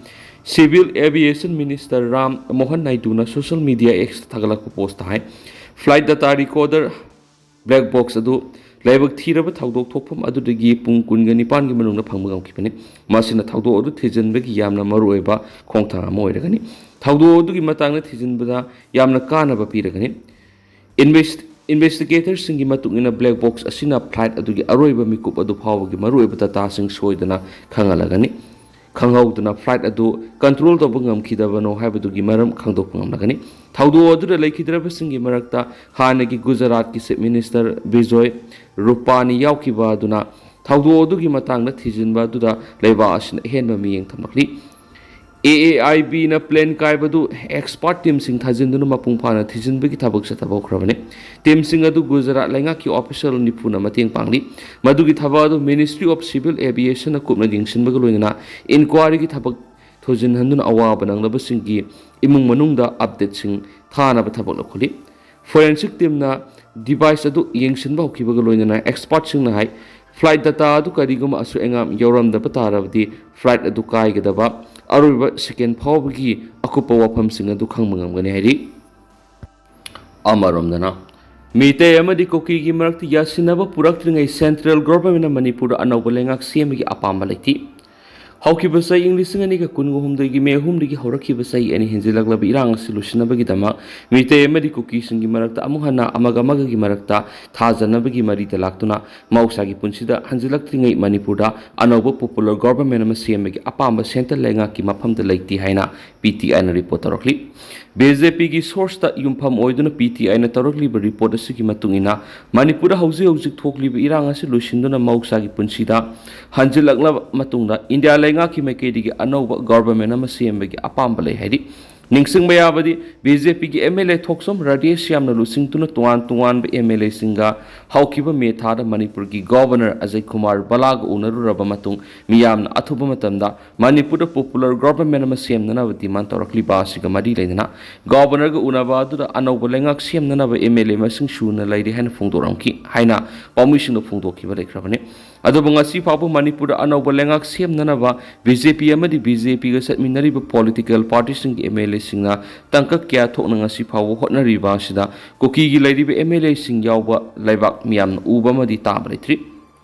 Civil Aviation Minister Ram Mohan ꯅꯥꯏꯗꯨꯅ social media X ꯊꯥꯒꯠꯂꯛꯄ ꯄꯣꯁꯇ ꯍꯥꯏ, Flight data recorder black box ꯑꯗꯨ ꯂꯥꯏꯕꯛ ꯊꯤꯔꯕ ꯊꯧꯗꯣꯛ ꯊꯣꯛꯐꯝ ꯑꯗꯨꯗꯒꯤ ꯄꯨꯡ ꯀꯨꯟꯒ ꯅꯤꯄꯥꯟꯒꯤ ꯃꯅꯨꯡꯗ ꯐꯪꯕ ꯉꯝꯈꯤꯕꯅꯤ꯫ ꯃꯁꯤꯅ ꯊꯧꯗꯣꯛ ꯑꯗꯨ ꯊꯤꯖꯤꯟꯕꯒꯤ ꯌꯥꯝꯅ ꯃꯔꯨꯑꯣꯏꯕ ꯈꯣꯡꯊꯥꯡ ꯑꯃ ꯑꯣꯏꯔꯒꯅꯤ꯫ ꯊꯧꯗꯣꯛ ꯑꯗꯨꯒꯤ ꯃꯇꯥꯡꯗ ꯊꯤꯖꯤꯟꯕꯗ ꯌꯥꯝꯅ ꯀꯥꯟꯅꯕ ꯄꯤꯔꯒꯅꯤ꯫ ꯏꯟꯚꯦꯁ-, ꯏꯟꯚꯦꯁꯇꯤꯒꯦꯇꯔꯁꯤꯡꯒꯤ ꯃꯇꯨꯡ ꯏꯟꯅ, ꯕ꯭ꯂꯦꯛ ꯕꯣꯛꯁ ꯑꯁꯤꯅ ꯐ꯭ꯂꯥꯏꯠ ꯑꯗꯨꯒꯤ ꯑꯔꯣꯏꯕ ꯃꯤꯀꯨꯞ ꯑꯗꯨ ꯐꯥꯎꯕꯒꯤ ꯃꯔꯨꯑꯣꯏꯕ ꯗꯇꯥꯁꯤꯡ ꯁꯣꯏꯗꯅ ꯈꯪꯍꯜꯂꯒꯅꯤ꯫ ꯈꯪꯍꯧꯗꯅ ꯐ꯭ꯂꯥꯏꯠ ꯑꯗꯨ ꯀꯟꯇ꯭ꯔꯣꯜ ꯇꯧꯕ ꯉꯝꯈꯤꯗꯕꯅꯣ ꯍꯥꯏꯕꯗꯨꯒꯤ ꯃꯔꯝ ꯈꯪꯗꯣꯛꯄ ꯉꯝꯂꯒꯅꯤ꯫ ꯊꯧꯗꯣꯛ ꯑꯗꯨꯗ ꯂꯩꯈꯤꯗ꯭ꯔꯕꯁꯤꯡꯒꯤ ꯃꯔꯛꯇ ꯍꯥꯟꯅꯒꯤ ꯒꯨꯖꯔꯥꯠꯀꯤ ꯆꯤꯐ ꯃꯤꯅꯤꯁꯇꯔ ꯕꯤꯖꯣꯏ ꯔꯨꯄꯥꯅꯤ ꯌꯥꯎꯈꯤꯕ ꯑꯗꯨꯅ ꯊꯧꯗꯣꯛ ꯑꯗꯨꯒꯤ ꯃꯇꯥꯡꯗ ꯊꯤꯖꯤꯟꯕ ꯑꯗꯨꯗ ꯂꯩꯕꯥꯛ ꯑꯁꯤꯅ ꯑꯍꯦꯟꯕ ꯃꯤꯠꯌꯦꯡ ꯊꯝꯂꯛꯂꯤ꯫ A A I B ꯅ ꯄ꯭ꯂꯦꯟ ꯀꯥꯏꯕꯗꯨ ꯑꯦꯛꯁꯄꯔꯠ ꯇꯤꯝꯁꯤꯡ ꯊꯥꯖꯤꯟꯗꯨꯅ ꯃꯄꯨꯡ ꯐꯥꯅ ꯊꯤꯖꯤꯟꯕꯒꯤ ꯊꯕꯛ ꯆꯠꯊꯕ ꯍꯧꯈ꯭ꯔꯕꯅꯤ꯫ ꯇꯤꯝꯁꯤꯡ ꯑꯗꯨ ꯒꯨꯖꯔꯥꯠ ꯂꯩꯉꯥꯛꯀꯤ ꯑꯣꯐꯤꯁꯤꯌꯦꯜ ꯅꯤꯐꯨꯅ ꯃꯇꯦꯡ ꯄꯥꯡꯂꯤ꯫ ꯃꯗꯨꯒꯤ ꯊꯕꯛ ꯑꯗꯨ Ministry of Civil Aviation ꯅ ꯀꯨꯞꯅ ꯌꯦꯡꯁꯤꯟꯕꯒ ꯂꯣꯏꯅꯅ ꯏꯟꯀ꯭ꯋꯥꯔꯤꯒꯤ ꯊꯕꯛ ꯊꯨꯖꯤꯟꯍꯟꯗꯨꯅ ꯑꯋꯥꯕ ꯅꯪꯂꯕꯁꯤꯡꯒꯤ ꯏꯃꯨꯡ ꯃꯅꯨꯡꯗ ꯑꯞꯗꯦꯠꯁꯤꯡ ꯊꯥꯅꯕ ꯊꯕꯛ ꯂꯧꯈꯠꯂꯤ꯫ ꯐꯣꯔꯦꯟꯁꯤꯛ ꯇꯤꯝꯅ ꯗꯤꯚꯥꯏꯁ ꯑꯗꯨ ꯌꯦꯡꯁꯤꯟꯕ ꯍꯧꯈꯤꯕꯒ ꯂꯣꯏꯅꯅ ꯑꯦꯛꯁꯄꯔꯠꯁꯤꯡꯅ ꯍꯥꯏ, ꯐ꯭ꯂꯥꯏꯠ ꯗꯇꯥ ꯑꯗꯨ ꯀꯔꯤꯒꯨꯝꯕ ꯑꯁꯣꯏ ꯑꯉꯥꯝ ꯌꯥꯎꯔꯝꯗꯕ ꯇꯥꯔꯕꯗꯤ ꯐ꯭ꯂꯥꯏꯠ ꯑꯗꯨ ꯀꯥꯏꯒꯗꯕ ꯑꯔꯣꯏꯕ ꯁꯦꯀꯦꯟ ꯐꯥꯎꯕꯒꯤ ꯑꯀꯨꯞꯄ ꯋꯥꯐꯝꯁꯤꯡ ꯑꯗꯨ ꯈꯪꯕ ꯉꯝꯒꯅꯤ ꯍꯥꯏꯔꯤ꯫ ꯑꯃꯔꯣꯝꯗꯅ, ꯃꯤꯇꯩ ꯑꯃꯗꯤ ꯀꯨꯀꯤꯒꯤ ꯃꯔꯛꯇ ꯌꯥꯁꯤꯟꯅꯕ ꯄꯨꯔꯛꯇ꯭ꯔꯤꯉꯩ ꯁꯦꯟꯇ꯭ꯔꯦꯜ ꯒꯣꯚꯔꯟꯃꯦꯟꯠꯅ ꯃꯅꯤꯄꯨꯔꯗ ꯑꯅꯧꯕ ꯂꯩꯉꯥꯛ ꯁꯦꯝꯕꯒꯤ ꯑꯄꯥꯝꯕ ꯂꯩꯇꯦ꯫ ꯍꯧꯈꯤꯕ ꯆꯍꯤ ꯏꯪ ꯂꯤꯁꯤꯡ ꯑꯅꯤꯒ ꯀꯨꯟꯒ ꯍꯨꯝꯗꯣꯏꯒꯤ ꯃꯦ ꯑꯍꯨꯝꯗꯒꯤ ꯍꯧꯔꯛꯈꯤꯕ ꯆꯍꯤ ꯑꯅꯤ ꯍꯦꯟꯖꯤꯜꯂꯛꯂꯕ ꯏꯔꯥꯡ ꯑꯁꯤ ꯂꯣꯏꯁꯤꯟꯅꯕꯒꯤꯗꯃꯛ ꯃꯤꯇꯩ ꯑꯃꯗꯤ ꯀꯨꯀꯤꯁꯤꯡꯒꯤ ꯃꯔꯛꯇ ꯑꯃꯨꯛ ꯍꯟꯅ ꯑꯃꯒ ꯑꯃꯒꯒꯤ ꯃꯔꯛꯇ ꯊꯥꯖꯅꯕꯒꯤ ꯃꯔꯤꯗ ꯂꯥꯛꯇꯨꯅ ꯃꯍꯧꯁꯥꯒꯤ ꯄꯨꯟꯁꯤꯗ ꯍꯟꯖꯤꯜꯂꯛꯇ꯭ꯔꯤꯉꯩ ꯃꯅꯤꯄꯨꯔꯗ ꯑꯅꯧꯕ popular government ꯑꯃ ꯁꯦꯝꯕꯒꯤ ꯑꯄꯥꯝꯕ centre ꯂꯩꯉꯥꯛꯀꯤ ꯃꯐꯝꯗ ꯂꯩꯇꯦ ꯍꯥꯏꯅ P T Iꯅ report ꯇꯧꯔꯛꯂꯤ꯫ B J Pꯒꯤ sourceꯇ ꯌꯨꯝꯐꯝ ꯑꯣꯏꯗꯨꯅ P T Iꯅ ꯇꯧꯔꯛꯂꯤꯕ report ꯑꯁꯤꯒꯤ ꯃꯇꯨꯡ ꯏꯟꯅ, ꯃꯅꯤꯄꯨꯔꯗ ꯍꯧꯖꯤꯛ ꯍꯧꯖꯤꯛ ꯊꯣꯛꯂꯤꯕ ꯏꯔꯥꯡ ꯑꯁꯤ ꯂꯣꯏꯁꯤꯟꯗꯨꯅ ꯃꯍꯧꯁꯥꯒꯤ ꯄꯨꯟꯁꯤꯗ ꯍꯟꯖꯤꯜꯂꯛꯂꯕ ꯃꯇꯨꯡꯗ ꯏꯟꯗꯤꯌꯥ ꯂꯩꯉꯥꯛꯀꯤ ꯃꯥꯏꯀꯩꯗꯒꯤ ꯑꯅꯧꯕ government ꯑꯃ ꯁꯦꯝꯕꯒꯤ ꯑꯄꯥꯝꯕ ꯂꯩ ꯍꯥꯏꯔꯤ꯫ ꯅꯤꯡꯁꯤꯡꯕ ꯌꯥꯕꯗꯤ, B J Pꯒꯤ M L A ꯊꯣꯛꯆꯣꯝ ꯔꯥꯙꯦꯁ꯭ꯌꯥꯝꯅ ꯂꯨꯆꯤꯡꯗꯨꯅ ꯇꯣꯉꯥꯟ ꯇꯣꯉꯥꯟꯕ M L Aꯁꯤꯡꯒ ꯍꯧꯈꯤꯕ ꯃꯦ ꯊꯥꯗ ꯃꯅꯤꯄꯨꯔꯒꯤ governor ꯑꯖꯌ ꯀꯨꯃꯥꯔ ꯕꯂꯥꯒ ꯎꯅꯔꯨꯔꯕ ꯃꯇꯨꯡ, ꯃꯤꯌꯥꯝꯅ ꯑꯊꯨꯕ ꯃꯇꯝꯗ ꯃꯅꯤꯄꯨꯔꯗ popular government ꯑꯃ ꯁꯦꯝꯅꯅꯕ demand ꯇꯧꯔꯛꯂꯤꯕ ꯑꯁꯤꯒ ꯃꯔꯤ ꯂꯩꯅꯅ, governorꯒ ꯎꯅꯕ ꯑꯗꯨꯗ ꯑꯅꯧꯕ ꯂꯩꯉꯥꯛ ꯁꯦꯝꯅꯅꯕ M L A ꯃꯁꯤꯡ ꯁꯨꯅ ꯂꯩꯔꯤ ꯍꯥꯏꯅ ꯐꯣꯡꯗꯣꯔꯝꯈꯤ ꯍꯥꯏꯅ ꯄꯥꯎꯃꯤꯁꯤꯡꯅ ꯐꯣꯡꯗꯣꯛꯈꯤꯕ ꯂꯩꯈ꯭ꯔꯕꯅꯤ꯫ ꯑꯗꯨꯕꯨ ꯉꯁꯤ ꯐꯥꯎꯕ ꯃꯅꯤꯄꯨꯔꯗ ꯑꯅꯧꯕ ꯂꯩꯉꯥꯛ ꯁꯦꯝꯅꯅꯕ B J P ꯑꯃꯗꯤ B J Pꯒ ꯆꯠꯃꯤꯟꯅꯔꯤꯕ political partyꯁꯤꯡꯒꯤ M L Aꯁꯤꯡꯅ ꯇꯥꯡꯀꯛ ꯀꯌꯥ ꯊꯣꯛꯅ ꯉꯁꯤ ꯐꯥꯎꯕ ꯍꯣꯠꯅꯔꯤꯕ ꯑꯁꯤꯗ ꯀꯨꯀꯤꯒꯤ ꯂꯩꯔꯤꯕ M L Aꯁꯤꯡ ꯌꯥꯎꯕ ꯂꯩꯕꯥꯛ ꯃꯤꯌꯥꯝꯅ ꯎꯕ ꯑꯃꯗꯤ ꯇꯥꯕ ꯂꯩꯇ꯭ꯔꯤ꯫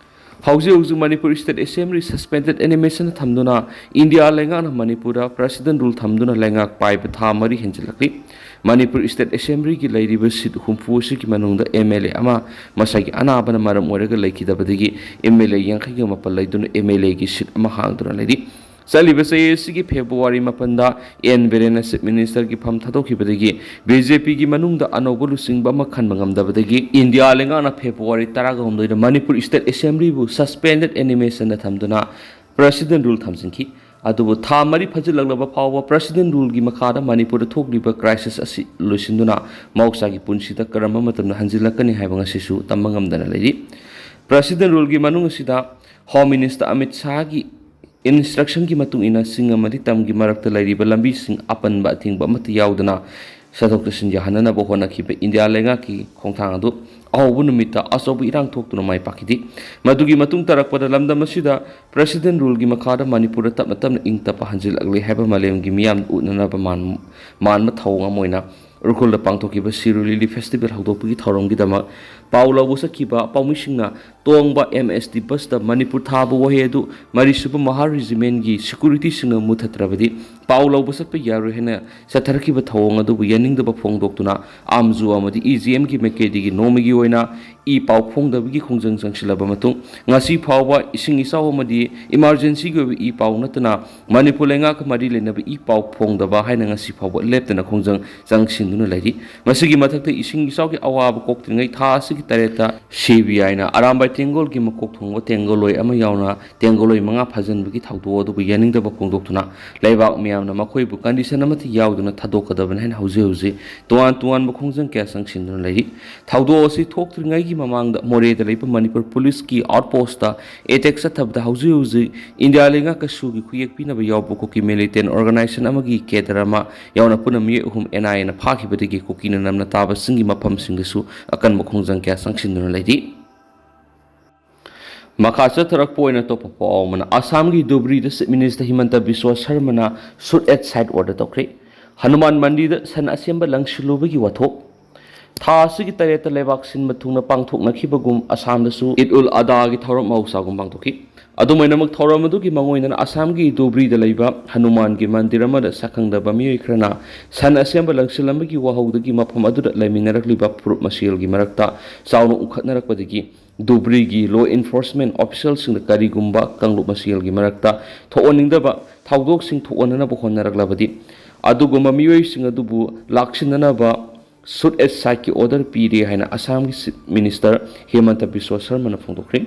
ꯍꯧꯖꯤꯛ ꯍꯧꯖꯤꯛ ꯃꯅꯤꯄꯨꯔ State Assembly suspended animationꯗ ꯊꯝꯗꯨꯅ ꯏꯟꯗꯤꯌꯥ ꯂꯩꯉꯥꯛꯅ ꯃꯅꯤꯄꯨꯔꯗ President Rule ꯊꯝꯗꯨꯅ ꯂꯩꯉꯥꯛ ꯄꯥꯏꯕ ꯊꯥ ꯃꯔꯤ ꯍꯦꯟꯖꯤꯜꯂꯛꯂꯤ꯫ ꯃꯅꯤꯄꯨꯔ State Assemblyꯒꯤ ꯂꯩꯔꯤꯕ seat ꯍꯨꯝꯐꯨ ꯑꯁꯤꯒꯤ ꯃꯅꯨꯡꯗ M L A ꯑꯃ ꯃꯁꯥꯒꯤ ꯑꯅꯥꯕꯅ ꯃꯔꯝ ꯑꯣꯏꯔꯒ ꯂꯩꯈꯤꯗꯕꯗꯒꯤ M L A ꯌꯥꯡꯈꯩꯒ ꯃꯥꯄꯜ ꯂꯩꯗꯨꯅ M L Aꯒꯤ seat ꯑꯃ ꯍꯥꯡꯗꯨꯅ ꯂꯩꯔꯤ꯫ ꯆꯠꯂꯤꯕ ꯆꯍꯤ ꯑꯁꯤꯒꯤ February ꯃꯥꯄꯟꯗ N ꯕꯤꯔꯦꯟꯅ Chief Ministerꯒꯤ ꯐꯝ ꯊꯥꯗꯣꯛꯈꯤꯕꯗꯒꯤ B J Pꯒꯤ ꯃꯅꯨꯡꯗ ꯑꯅꯧꯕ ꯂꯨꯆꯤꯡꯕ ꯑꯃ ꯈꯟꯕ ꯉꯝꯗꯕꯗꯒꯤ ꯏꯟꯗꯤꯌꯥ ꯂꯩꯉꯥꯛꯅ February ꯇꯔꯥꯒ ꯍꯨꯝꯗꯣꯏꯗ ꯃꯅꯤꯄꯨꯔ State Assemblyꯕꯨ suspended animationꯗ ꯊꯝꯗꯨꯅ President Rule ꯊꯝꯖꯤꯟꯈꯤ꯫ ꯑꯗꯨꯕꯨ ꯊꯥ ꯃꯔꯤ ꯐꯥꯖꯤꯜꯂꯛꯂꯕ ꯐꯥꯎꯕ President Ruleꯒꯤ ꯃꯈꯥꯗ ꯃꯅꯤꯄꯨꯔꯗ ꯊꯣꯛꯂꯤꯕ crisis ꯑꯁꯤ ꯂꯣꯏꯁꯤꯟꯗꯨꯅ ꯃꯍꯧꯁꯥꯒꯤ ꯄꯨꯟꯁꯤꯗ ꯀꯔꯝꯕ ꯃꯇꯝꯗ ꯍꯟꯖꯤꯜꯂꯛꯀꯅꯤ ꯍꯥꯏꯕ ꯉꯁꯤꯁꯨ ꯇꯝꯕ ꯉꯝꯗꯅ ꯂꯩꯔꯤ꯫ President Ruleꯒꯤ ꯃꯅꯨꯡ ꯑꯁꯤꯗ Home Minister ꯑꯃꯤꯠ ꯁꯥꯍꯒꯤ instructionꯒꯤ ꯃꯇꯨꯡ ꯏꯟꯅ ꯆꯤꯡ ꯑꯃꯗꯤ ꯇꯝꯒꯤ ꯃꯔꯛꯇ ꯂꯩꯔꯤꯕ ꯂꯝꯕꯤꯁꯤꯡ ꯑꯄꯟꯕ ꯑꯊꯤꯡꯕ ꯑꯃꯠꯇ ꯌꯥꯎꯗꯅ ꯆꯠꯊꯣꯛ ꯆꯠꯁꯤꯟ ꯌꯥꯍꯟꯅꯅꯕ ꯍꯣꯠꯅꯈꯤꯕ ꯏꯟꯗꯤꯌꯥ ꯂꯩꯉꯥꯛꯀꯤ ꯈꯣꯡꯊꯥꯡ ꯑꯗꯨ ꯑꯍꯧꯕ ꯅꯨꯃꯤꯠꯇ ꯑꯆꯧꯕ ꯏꯔꯥꯡ ꯊꯣꯛꯇꯨꯅ ꯃꯥꯏ ꯄꯥꯛꯈꯤꯗꯦ꯫ ꯃꯗꯨꯒꯤ ꯃꯇꯨꯡ ꯇꯥꯔꯛꯄꯗ ꯂꯝꯗꯝ ꯑꯁꯤꯗ President Ruleꯒꯤ ꯃꯈꯥꯗ ꯃꯅꯤꯄꯨꯔꯗ ꯇꯞꯅ ꯇꯞꯅ ꯏꯪ ꯇꯞꯄ ꯍꯟꯖꯤꯜꯂꯛꯂꯦ ꯍꯥꯏꯕ ꯃꯥꯂꯦꯝꯒꯤ ꯃꯤꯌꯥꯝꯗ ꯎꯠꯅꯅꯕ ꯃꯥꯟ-, ꯃꯥꯟꯕ ꯊꯧꯑꯣꯡ ꯑꯃ ꯑꯣꯏꯅ ꯎꯈ꯭ꯔꯨꯜꯗ ꯄꯥꯡꯊꯣꯛꯈꯤꯕ ꯁꯤꯔꯣꯏ ꯂꯤꯂꯤ festival ꯍꯧꯗꯣꯛꯄꯒꯤ ꯊꯧꯔꯝꯒꯤꯗꯃꯛ ꯄꯥꯎ ꯂꯧꯕ ꯆꯠꯈꯤꯕ ꯄꯥꯎꯃꯤꯁꯤꯡꯅ ꯇꯣꯡꯕ ꯑꯦꯝ ꯑꯦꯁ ꯇꯤ ꯕꯁꯇ ꯃꯅꯤꯄꯨꯔ ꯊꯥꯕ ꯋꯥꯍꯩ ꯑꯗꯨ ꯃꯔꯤꯁꯨꯕ ꯃꯍꯥ ꯔꯤꯖꯤꯃꯦꯟꯒꯤ ꯁꯦꯀ꯭ꯌꯨꯔꯤꯇꯤꯁꯤꯡꯅ ꯃꯨꯊꯠꯇ꯭ꯔꯕꯗꯤ ꯄꯥꯎ ꯂꯧꯕ ꯆꯠꯄ ꯌꯥꯔꯣꯏ ꯍꯥꯏꯅ ꯆꯠꯊꯔꯛꯈꯤꯕ ꯊꯧꯑꯣꯡ ꯑꯗꯨꯕꯨ ꯌꯥꯅꯤꯡꯗꯕ ꯐꯣꯡꯗꯣꯛꯇꯨꯅ ꯑꯥꯝꯖꯨ ꯑꯃꯗꯤ ꯏ ꯖꯤ ꯑꯦꯝꯒꯤ ꯃꯥꯏꯀꯩꯗꯒꯤ ꯅꯣꯡꯃꯒꯤ ꯑꯣꯏꯅ ꯏ ꯄꯥꯎ ꯐꯣꯡꯗꯕꯒꯤ ꯈꯣꯡꯖꯪ ꯆꯪꯁꯤꯜꯂꯕ ꯃꯇꯨꯡ, ꯉꯁꯤ ꯐꯥꯎꯕ ꯏꯁꯤꯡ ꯏꯆꯥꯎ ꯑꯃꯗꯤ ꯏꯃꯥꯔꯖꯦꯟꯁꯤꯒꯤ ꯑꯣꯏꯕ ꯏ ꯄꯥꯎ ꯅꯠꯇꯅ ꯃꯅꯤꯄꯨꯔ ꯂꯩꯉꯥꯛꯀ ꯃꯔꯤ ꯂꯩꯅꯕ ꯏ ꯄꯥꯎ ꯐꯣꯡꯗꯕ ꯍꯥꯏꯅ ꯉꯁꯤ ꯐꯥꯎꯕ ꯂꯦꯞꯇꯅ ꯈꯣꯡꯖꯪ ꯆꯪꯁꯤꯟꯗꯨꯅ ꯂꯩꯔꯤ꯫ ꯃꯁꯤꯒꯤ ꯃꯊꯛꯇ ꯏꯁꯤꯡ ꯏꯆꯥꯎꯒꯤ ꯑꯋꯥꯕ ꯀꯣꯛꯇ꯭ꯔꯤꯉꯩ ꯊꯥ ꯑꯁꯤꯒꯤ ꯇꯔꯦꯠꯇ ꯁꯤ ꯕꯤ ꯑꯥꯏꯅ ꯑꯔꯥꯝꯕꯥꯏ ꯇꯦꯡꯒꯣꯜꯒꯤ ꯃꯀꯣꯛ ꯊꯣꯡꯕ ꯇꯦꯡꯒꯣꯜꯂꯣꯏ ꯑꯃ ꯌꯥꯎꯅ ꯇꯦꯡꯒꯣꯜꯂꯣꯏ ꯃꯉꯥ ꯐꯥꯖꯤꯟꯕꯒꯤ ꯊꯧꯗꯣꯛ ꯑꯗꯨꯕꯨ ꯌꯥꯅꯤꯡꯗꯕ ꯐꯣꯡꯗꯣꯛꯇꯨꯅ ꯂꯩꯕꯥꯛ ꯃꯤꯌꯥꯝꯅ ꯃꯈꯣꯏꯕꯨ ꯀꯟꯗꯤꯁꯟ ꯑꯃꯠꯇ ꯌꯥꯎꯗꯅ ꯊꯥꯗꯣꯛꯀꯗꯕꯅꯤ ꯍꯥꯏꯅ ꯍꯧꯖꯤꯛ ꯍꯧꯖꯤꯛ ꯇꯣꯉꯥꯟ ꯇꯣꯉꯥꯟꯕ ꯈꯣꯡꯖꯪ ꯀꯌꯥ ꯆꯪꯁꯤꯟꯗꯨꯅ ꯂꯩꯔꯤ꯫ ꯊꯧꯗꯣꯛ ꯑꯁꯤ ꯊꯣꯛꯇ꯭ꯔꯤꯉꯩꯒꯤ ꯃꯃꯥꯡꯗ ꯃꯣꯔꯦꯗ ꯂꯩꯕ ꯃꯅꯤꯄꯨꯔ ꯄꯨꯂꯤꯁꯀꯤ ꯑꯥꯎꯠꯄꯣꯁꯇ ꯑꯦꯇꯦꯛ ꯆꯠꯊꯕꯗ ꯍꯧꯖꯤꯛ ꯍꯧꯖꯤꯛ ꯏꯟꯗꯤꯌꯥ ꯂꯩꯉꯥꯛꯀ ꯁꯨꯒꯤ ꯈꯨꯌꯦꯛ ꯄꯤꯅꯕ ꯌꯥꯎꯕ ꯀꯨꯀꯤ ꯃꯤꯂꯤꯇꯦꯟ ꯑꯣꯔꯒꯅꯥꯏꯖꯦꯁꯟ ꯑꯃꯒꯤ ꯀꯦꯗꯔ ꯑꯃ ꯌꯥꯎꯅ ꯄꯨꯟꯅ ꯃꯤꯑꯣꯏ ꯑꯍꯨꯝ ꯑꯦꯟ ꯑꯥꯏ ꯑꯦꯅ ꯐꯥꯈꯤꯕꯗꯒꯤ ꯀꯨꯀꯤꯅ ꯅꯝꯅ ꯇꯥꯕꯁꯤꯡꯒꯤ ꯃꯐꯝꯁꯤꯡꯗꯁꯨ ꯑꯀꯟꯕ ꯈꯣꯡꯖꯪ ꯀꯌꯥ ꯆꯪꯁꯤꯟꯗꯨꯅ ꯂꯩꯔꯤ꯫ ꯃꯈꯥ ꯆꯠꯊꯔꯛꯄ ꯑꯣꯏꯅ ꯑꯇꯣꯞꯄ ꯄꯥꯎ ꯑꯃꯅ, ꯑꯁꯥꯝꯒꯤ ꯙꯨꯕ꯭ꯔꯤꯗ ꯆꯤꯐ ꯃꯤꯅꯤꯁꯇꯔ ꯍꯤꯃꯟꯇ ꯕꯤꯁ꯭ꯋ ꯁꯔꯃꯅ ꯁꯨꯠ ꯑꯦꯠ ꯁꯥꯏꯠ ꯑꯣꯔꯗꯔ ꯇꯧꯈ꯭ꯔꯦ꯫ ꯍꯅꯨꯃꯥꯟ ꯃꯟꯗꯤꯔꯗ ꯁꯟ ꯑꯁꯦꯝꯕ ꯂꯪꯁꯤꯜꯂꯨꯕꯒꯤ ꯋꯥꯊꯣꯛ꯫ ꯊꯥ ꯑꯁꯤꯒꯤ ꯇꯔꯦꯠꯇ ꯂꯩꯕꯥꯛ ꯁꯤꯟꯕ ꯊꯨꯡꯅ ꯄꯥꯡꯊꯣꯛꯅꯈꯤꯕꯒꯨꯝ ꯑꯁꯥꯝꯗꯁꯨ ꯏꯗ ꯎꯜ ꯑꯗꯥꯒꯤ ꯊꯧꯔꯝ ꯃꯍꯧꯁꯥꯒꯨꯝ ꯄꯥꯡꯊꯣꯛꯈꯤ꯫ ꯑꯗꯨꯝ ꯑꯣꯏꯅꯃꯛ, ꯊꯧꯔꯝ ꯑꯗꯨꯒꯤ ꯃꯥꯡꯑꯣꯏꯅꯅ ꯑꯁꯥꯝꯒꯤ ꯙꯨꯕ꯭ꯔꯤꯗ ꯂꯩꯕ ꯍꯅꯨꯃꯥꯟꯒꯤ ꯃꯟꯗꯤꯔ ꯑꯃꯗ ꯁꯛꯈꯪꯗꯕ ꯃꯤꯑꯣꯏ ꯈꯔꯅ ꯁꯟ ꯑꯁꯦꯝꯕ ꯂꯪꯁꯤꯜꯂꯝꯕꯒꯤ ꯋꯥꯍꯧꯗꯒꯤ ꯃꯐꯝ ꯑꯗꯨꯗ ꯂꯩꯃꯤꯟꯅꯔꯛꯂꯤꯕ ꯐꯨꯔꯨꯞ ꯃꯁꯦꯜꯒꯤ ꯃꯔꯛꯇ ꯆꯥꯎꯅ ꯎꯪꯈꯠꯅꯔꯛꯄꯗꯒꯤ ꯙꯨꯕ꯭ꯔꯤꯒꯤ ꯂꯣ ꯏꯟꯐꯣꯔꯁꯃꯦꯟ ꯑꯣꯐꯤꯁꯦꯜꯁꯤꯡꯗ ꯀꯔꯤꯒꯨꯝꯕ ꯀꯥꯡꯂꯨꯞ ꯃꯁꯦꯜꯒꯤ ꯃꯔꯛꯇ ꯊꯣꯛꯍꯟꯅꯤꯡꯗꯕ ꯊꯧꯗꯣꯛꯁꯤꯡ ꯊꯣꯛꯍꯟꯅꯅꯕ ꯍꯣꯠꯅꯔꯛꯂꯕꯗꯤ ꯑꯗꯨꯒꯨꯝꯕ ꯃꯤꯑꯣꯏꯁꯤꯡ ꯑꯗꯨꯕꯨ ꯂꯥꯛꯁꯤꯟꯅꯅꯕ ꯁꯨꯠ ꯑꯦꯠ ꯁꯥꯏꯠꯀꯤ ꯑꯣꯔꯗꯔ ꯄꯤꯔꯦ ꯍꯥꯏꯅ ꯑꯁꯥꯝꯒꯤ ꯆꯤꯐ ꯃꯤꯅꯤꯁꯇꯔ ꯍꯤꯃꯟꯇ ꯕꯤꯁ꯭ꯋ ꯁꯔꯃꯅ ꯐꯣꯡꯗꯣꯛꯈ꯭ꯔꯦ꯫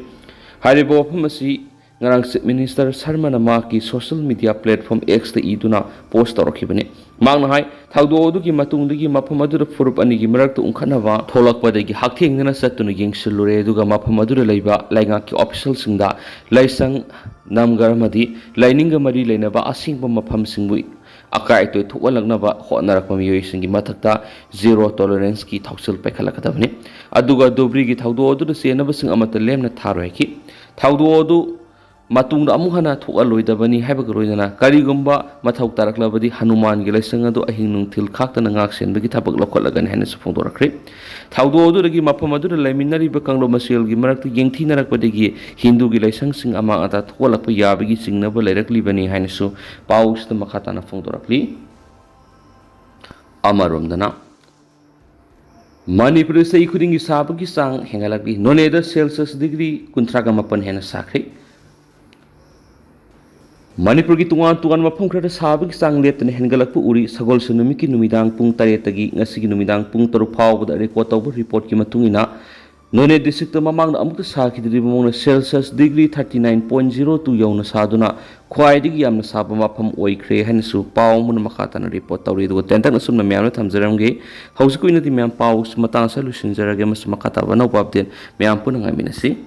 ꯍꯥꯏꯔꯤꯕ ꯋꯥꯐꯝ ꯑꯁꯤ ꯉꯔꯥꯡ ꯆꯤꯐ ꯃꯤꯅꯤꯁꯇꯔ ꯁꯔꯃꯅ ꯃꯍꯥꯛꯀꯤ ꯁꯣꯁꯤꯌꯦꯜ ꯃꯤꯗꯤꯌꯥ ꯄ꯭ꯂꯦꯠꯐꯣꯔꯝ ꯑꯦꯛꯁꯇ ꯏꯗꯨꯅ ꯄꯣꯁ ꯇꯧꯔꯛꯈꯤꯕꯅꯤ꯫ ꯃꯍꯥꯛꯅ ꯍꯥꯏ, ꯊꯧꯗꯣꯛ ꯑꯗꯨꯒꯤ ꯃꯇꯨꯡꯗꯒꯤ ꯃꯐꯝ ꯑꯗꯨꯗ ꯐꯨꯔꯨꯞ ꯑꯅꯤꯒꯤ ꯃꯔꯛꯇ ꯎꯪꯈꯠꯅꯕ ꯊꯣꯛꯂꯛꯄꯗꯒꯤ ꯍꯛꯊꯦꯡꯅꯅ ꯆꯠꯇꯨꯅ ꯌꯦꯡꯁꯤꯜꯂꯨꯔꯦ, ꯑꯗꯨꯒ ꯃꯐꯝ ꯑꯗꯨꯗ ꯂꯩꯕ ꯂꯩꯉꯥꯛꯀꯤ ꯑꯣꯐꯤꯁꯦꯜꯁꯤꯡꯗ ꯂꯥꯏꯁꯪ, ꯅꯝꯒꯔ ꯑꯃꯗꯤ ꯂꯥꯏꯅꯤꯡꯒ ꯃꯔꯤ ꯂꯩꯅꯕ ꯑꯁꯦꯡꯕ ꯃꯐꯝꯁꯤꯡꯕꯨ ꯑꯀꯥꯏ ꯑꯇꯣꯏ ꯊꯣꯛꯍꯜꯂꯛꯅꯕ ꯍꯣꯠꯅꯔꯛꯄ ꯃꯤꯑꯣꯏꯁꯤꯡꯒꯤ ꯃꯊꯛꯇ ꯖꯤꯔꯣ ꯇꯣꯂꯔꯦꯟꯁꯀꯤ ꯊꯧꯁꯤꯜ ꯄꯥꯏꯈꯠꯂꯛꯀꯗꯕꯅꯤ꯫ ꯑꯗꯨꯒ ꯙꯨꯕ꯭ꯔꯤꯒꯤ ꯊꯧꯗꯣꯛ ꯑꯗꯨꯗ ꯆꯦꯟꯅꯕꯁꯤꯡ ꯑꯃꯠꯇ ꯂꯦꯝꯅ ꯊꯥꯔꯣꯏ ꯍꯥꯏꯈꯤ꯫ ꯊꯧꯗꯣꯛ ꯑꯗꯨ ꯃꯇꯨꯡꯗ ꯑꯃꯨꯛ ꯍꯟꯅ ꯊꯣꯛꯍꯜꯂꯣꯏꯗꯕꯅꯤ ꯍꯥꯏꯕꯒ ꯂꯣꯏꯅꯅ ꯀꯔꯤꯒꯨꯝꯕ ꯃꯊꯧ ꯇꯥꯔꯛꯂꯕꯗꯤ ꯍꯅꯨꯃꯥꯟꯒꯤ ꯂꯥꯏꯁꯪ ꯑꯗꯨ ꯑꯍꯤꯡ ꯅꯨꯡꯊꯤꯜ ꯈꯥꯛꯇꯅ ꯉꯥꯛ ꯁꯦꯟꯕꯒꯤ ꯊꯕꯛ ꯂꯧꯈꯠꯂꯒꯅꯤ ꯍꯥꯏꯅꯁꯨ ꯐꯣꯡꯗꯣꯔꯛꯈ꯭ꯔꯦ꯫ ꯊꯧꯗꯣꯛ ꯑꯗꯨꯗꯒꯤ ꯃꯐꯝ ꯑꯗꯨꯗ ꯂꯩꯃꯤꯟꯅꯔꯤꯕ ꯀꯥꯡꯂꯨꯞ ꯃꯁꯦꯜꯒꯤ ꯃꯔꯛꯇ ꯌꯦꯡꯊꯤꯅꯔꯛꯄꯗꯒꯤ ꯍꯤꯟꯗꯨꯒꯤ ꯂꯥꯏꯁꯪꯁꯤꯡ ꯑꯃꯥꯡ ꯑꯇꯥ ꯊꯣꯛꯍꯜꯂꯛꯄ ꯌꯥꯕꯒꯤ ꯆꯤꯡꯅꯕ ꯂꯩꯔꯛꯂꯤꯕꯅꯤ ꯍꯥꯏꯅꯁꯨ ꯄꯥꯎꯁꯤꯗ ꯃꯈꯥ ꯇꯥꯅ ꯐꯣꯡꯗꯣꯔꯛꯂꯤ꯫ ꯑꯃꯔꯣꯝꯗꯅ ꯃꯅꯤꯄꯨꯔꯗ ꯆꯍꯤ ꯈꯨꯗꯤꯡꯒꯤ ꯁꯥꯕꯒꯤ ꯆꯥꯡ ꯍꯦꯟꯒꯠꯂꯛꯂꯤ꯫ ꯅꯣꯅꯦꯗ ꯁꯦꯜꯁꯤꯌꯁ ꯗꯤꯒ꯭ꯔꯤ ꯀꯨꯟꯊ꯭ꯔꯥꯒ ꯃꯥꯄꯟ ꯍꯦꯟꯅ ꯁꯥꯈ꯭ꯔꯦ꯫ ꯃꯅꯤꯄꯨꯔꯒꯤ ꯇꯣꯉꯥꯟ ꯇꯣꯉꯥꯟꯕ ꯃꯐꯝ ꯈꯔꯗ ꯁꯥꯕꯒꯤ ꯆꯥꯡ ꯂꯦꯞꯇꯅ ꯍꯦꯟꯒꯠꯂꯛꯄ ꯎꯔꯤ꯫ ꯁꯒꯣꯜꯁꯦꯟ ꯅꯨꯃꯤꯠꯀꯤ ꯅꯨꯃꯤꯗꯥꯡ ꯄꯨꯡ ꯇꯔꯦꯠꯇꯒꯤ ꯉꯁꯤꯒꯤ ꯅꯨꯃꯤꯗꯥꯡ ꯄꯨꯡ ꯇꯔꯨꯛ ꯐꯥꯎꯕꯗ ꯔꯦꯀꯣꯔꯗ ꯇꯧꯕ ꯔꯤꯄꯣꯔꯠꯀꯤ ꯃꯇꯨꯡ ꯏꯟꯅ, ꯅꯣꯅꯦ ꯗꯤꯁꯇ꯭ꯔꯤꯛꯇ ꯃꯃꯥꯡꯗ ꯑꯃꯨꯛꯇ ꯁꯥꯈꯤꯗ꯭ꯔꯤꯕ ꯃꯑꯣꯡꯗ Celsius degree thirty nine point zero two ꯌꯧꯅ ꯁꯥꯗꯨꯅ ꯈ꯭ꯋꯥꯏꯗꯒꯤ ꯌꯥꯝꯅ ꯁꯥꯕ ꯃꯐꯝ ꯑꯣꯏꯈ꯭ꯔꯦ ꯍꯥꯏꯅꯁꯨ ꯄꯥꯎ ꯑꯃꯅ ꯃꯈꯥ ꯇꯥꯅ ꯔꯤꯄꯣꯔꯠ ꯇꯧꯔꯤ꯫ ꯑꯗꯨꯒ ꯇꯦꯟꯇꯛꯅ ꯑꯁꯨꯝꯅ ꯃꯌꯥꯝꯅ ꯊꯝꯖꯔꯝꯒꯦ꯫ ꯍꯧꯖꯤꯛꯀꯤ ꯑꯣꯏꯅꯗꯤ ꯃꯌꯥꯝ ꯄꯥꯎꯁꯤ ꯃꯇꯥꯡ ꯑꯁꯤꯗ ꯂꯣꯏꯁꯤꯟꯖꯔꯒꯦ꯫ ꯃꯁꯤ ꯃꯈꯥ ꯇꯥꯕ ꯑꯅꯧꯕ ꯑꯞꯗꯦꯠ ꯃꯌꯥꯝ ꯄꯨꯟꯅ ꯉꯥꯏꯃꯤꯟꯅꯁꯤ꯫